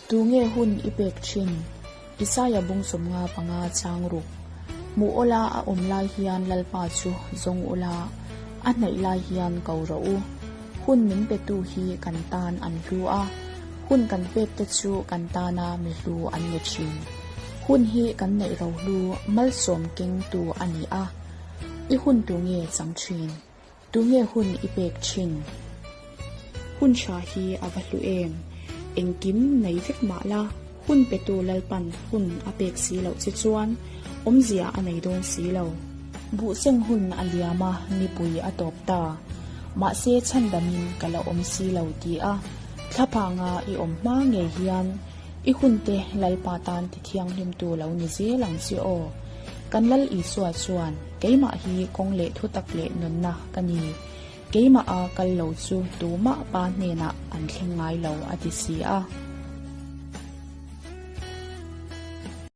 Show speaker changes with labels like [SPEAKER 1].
[SPEAKER 1] Tunge hun i pek thin? Isaia bung 55 chang ruk. Hmuh awla a awm lai hian Lalpa chu zawng ula, a hnaih lai hian ko rawh u. Hun min petu hi kan tan an hlu a, hun kan pek te chu kan tana mi hlu an ni thin. Hun hi kan neih rohlu malsawm kengtu a ni a, i hun tunge chang thin? Tunge hun i pek thin? Hun tha hi a va hlu em? Engkim nei vek mah la, hun petu Lalpan hun a pek si loh che chuan awmzia a nei dawn si lo. Buhseng hun a liam a, nipui a tawp ta. Mahse chhandamin ka la awm si lo ti a, thlaphanga i awm hma ngei hian i hunte Lalpa tan tithianghlimtu lo ni zel ang che aw. Kan Lal Isua chuan, Keimah hi kawng leh thutak leh nunna ka ni. Keimah a kal lo chu tumah Pa hnenah an thleng ngai lo a ti si a.